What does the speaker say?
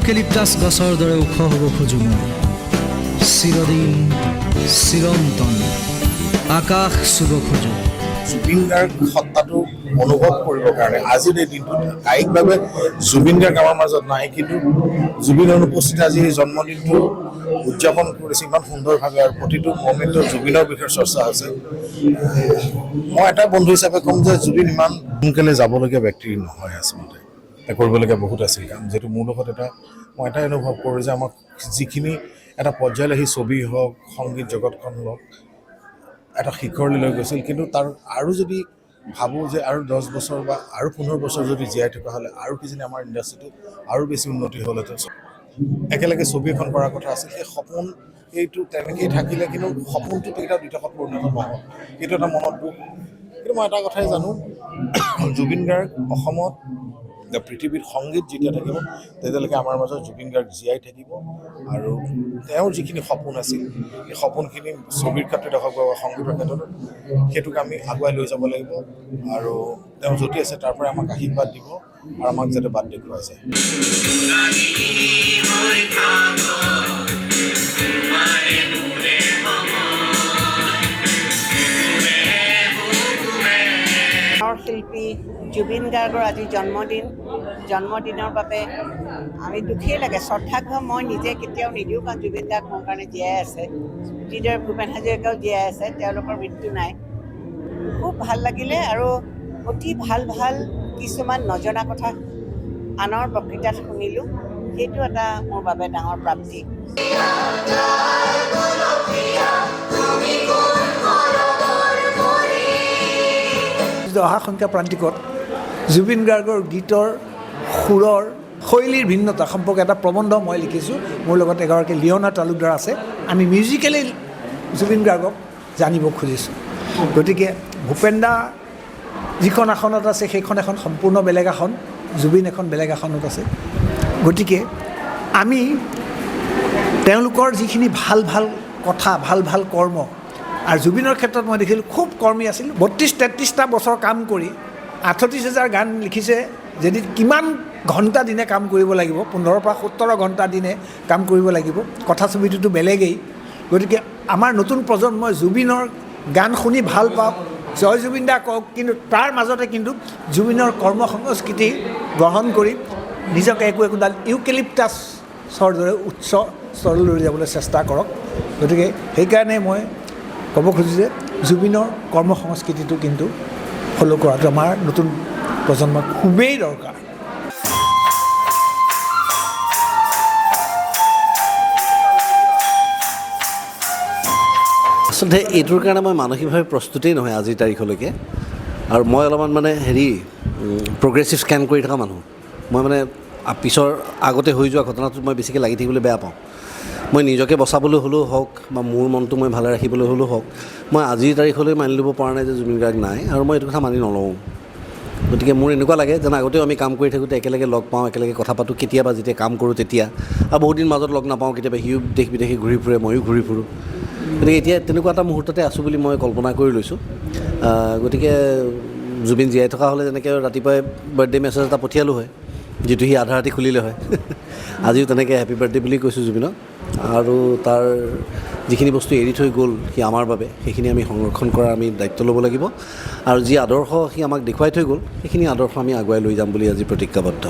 Eucalyptus গছৰ দৰে ওখ হ'ব খোজোঁ মই, চিৰদিন চিৰন্তন আকাশ চুব খোজোঁ। জুবিন গাৰ্গ সত্তাটো অনুভৱ কৰিবৰ কাৰণে আজিৰ এই দিনটোত কায়িকভাৱে জুবিন গাৰ্গ আমাৰ মাজত নাই, কিন্তু জুবিনৰ অনুপস্থিতিত আজি এই জন্মদিনটো উদযাপন কৰিছে ইমান সুন্দৰভাৱে আৰু প্ৰতিটো মমেণ্টত জুবিনৰ বিষয়ে চৰ্চা হৈছে। মই এটা বন্ধু হিচাপে ক'ম যে জুবিন ইমান সোনকালে যাবলগীয়া ব্যক্তি নহয়, আচলতে তেওঁ কৰিবলগীয়া বহুত আছিল কাম। যিহেতু মোৰ লগত এটা মই এটাই অনুভৱ কৰোঁ যে আমাক যিখিনি এটা পৰ্যায়লৈ সি ছবি হওক, সংগীত জগতখন হওক, এটা শিখৰলৈ লৈ গৈছিল। কিন্তু তাৰ আৰু যদি ভাবোঁ যে আৰু 10 বছৰ বা আৰু 15 বছৰ যদি জীয়াই থকা হ'লে আৰু কিজানি আমাৰ ইণ্ডাষ্ট্ৰিটো আৰু বেছি উন্নতি হ'লহেঁতেন। একেলগে ছবি এখন কৰাৰ কথা আছিল, সেই সপোন এইটো তেনেকেই থাকিলে, কিন্তু সপোনটো কেতিয়াও দুটকাত পৰিণত নহ'ল। এইটো এটা মনত দুখ। কিন্তু মই এটা কথাই জানো, জুবিন গাৰ্গ অসমত, পৃথিৱীত সংগীত যেতিয়া থাকিব তেতিয়ালৈকে আমাৰ মাজত জুবিন গাৰ্গ জীয়াই থাকিব আৰু তেওঁৰ যিখিনি সপোন আছিল সেই সপোনখিনি ছবিৰ ক্ষেত্ৰতে হওক বা সংগীতৰ ক্ষেত্ৰত সেইটোক আমি আগুৱাই লৈ যাব লাগিব আৰু তেওঁ য'তেই আছে তাৰ পৰাই আমাক আশীৰ্বাদ দিব আৰু আমাক যাতে বাট দেখুৱাই যায়। শিল্পী জুবিন গাৰ্গৰ আজি জন্মদিন। জন্মদিনৰ বাবে আমি দুখেই লাগে। শ্ৰদ্ধাৰ্ঘ মই নিজে কেতিয়াও নিদিওঁ, কাৰণ জুবিন গাৰ্গ মোৰ কাৰণে জীয়াই আছে, যিদৰে ভূপেন হাজৰিকাও জীয়াই আছে, তেওঁলোকৰ মৃত্যু নাই। খুব ভাল লাগিলে আৰু অতি ভাল ভাল কিছুমান নজনা কথা আনৰ বক্তৃতাত শুনিলোঁ, সেইটো এটা মোৰ বাবে ডাঙৰ প্ৰাপ্তি। অহা সংখ্যা প্ৰান্তিকত জুবিন গাৰ্গৰ গীতৰ সুৰৰ শৈলীৰ ভিন্নতা সম্পৰ্কে এটা প্ৰবন্ধ মই লিখিছোঁ। মোৰ লগত এগৰাকী লিঅ'না তালুকদাৰ আছে। আমি মিউজিকেলি জুবিন গাৰ্গক জানিব খুজিছোঁ। গতিকে ভূপেন দা যিখন আসনত আছে সেইখন এখন সম্পূৰ্ণ বেলেগ আসন, জুবিন এখন বেলেগ আসনত আছে। গতিকে আমি তেওঁলোকৰ যিখিনি ভাল ভাল কথা, ভাল ভাল কৰ্ম, আৰু জুবিনৰ ক্ষেত্ৰত মই দেখিলোঁ খুব কৰ্মী আছিল। 32-33টা বছৰ কাম কৰি 38 হাজাৰ গান লিখিছে। যদি কিমান ঘণ্টা দিনে কাম কৰিব লাগিব, 15 পৰা 17 ঘণ্টা দিনে কাম কৰিব লাগিব। কথা ছবিটোতো বেলেগেই। গতিকে আমাৰ নতুন প্ৰজন্মই জুবিনৰ গান শুনি ভাল পাওক, জয় জুবিন দা কওক, কিন্তু তাৰ মাজতে কিন্তু জুবিনৰ কৰ্ম সংস্কৃতি গ্ৰহণ কৰি নিজকে একো একোডাল ইউকেলিপ্টাছৰ দৰে উচ্চ স্তৰলৈ লৈ যাবলৈ চেষ্টা কৰক। গতিকে সেইকাৰণে মই ক'ব খোজোঁ যে জুবিনৰ কৰ্ম সংস্কৃতিটো কিন্তু ফ'ল' কৰাটো আমাৰ নতুন প্ৰজন্মৰ খুবেই দৰকাৰ। আচলতে এইটোৰ কাৰণে মই মানসিকভাৱে প্ৰস্তুতেই নহয় আজিৰ তাৰিখলৈকে। আৰু মই অলপমান মানে হেৰি প্ৰগ্ৰেছিভ স্কেন কৰি থকা মানুহ। মই মানে পিছৰ আগতে হৈ যোৱা ঘটনাটোত মই বেছিকৈ লাগি থাকিবলৈ বেয়া পাওঁ। মই নিজকে বচাবলৈ হ'লেও হওক বা মোৰ মনটো মই ভালে ৰাখিবলৈ হ'লেও হওক, মই আজিৰ তাৰিখলৈ মানি ল'ব পৰা নাই যে জুবিন গাৰ্গ নাই, আৰু মই এইটো কথা মানি নলওঁ। গতিকে মোৰ এনেকুৱা লাগে যেন আগতেও আমি কাম কৰি থাকোঁতে একেলগে লগ পাওঁ, একেলগে কথা পাতোঁ, কেতিয়াবা যেতিয়া কাম কৰোঁ তেতিয়া, আৰু বহুত দিন মাজত লগ নাপাওঁ, কেতিয়াবা সিও দেশ বিদেশে ঘূৰি ফুৰে, ময়ো ঘূৰি ফুৰোঁ। গতিকে এতিয়া তেনেকুৱা এটা মুহূৰ্ততে আছোঁ বুলি মই কল্পনা কৰি লৈছোঁ। গতিকে জুবিন জীয়াই থকা হ'লে যেনেকৈ ৰাতিপুৱাই বাৰ্থডে মেছেজ এটা পঠিয়ালোঁ হয়, যিটো সি আধা ৰাতি খুলিলে হয়, আজিও তেনেকৈ হেপী বাৰ্থডে বুলি কৈছোঁ জুবিনক। আৰু তাৰ যিখিনি বস্তু এৰি থৈ গ'ল সি আমাৰ বাবে, সেইখিনি আমি সংৰক্ষণ কৰাৰ আমি দায়িত্ব ল'ব লাগিব। আৰু যি আদৰ্শ সি আমাক দেখুৱাই থৈ গ'ল, সেইখিনি আদৰ্শ আমি আগুৱাই লৈ যাম বুলি আজি প্ৰতিজ্ঞাবদ্ধ।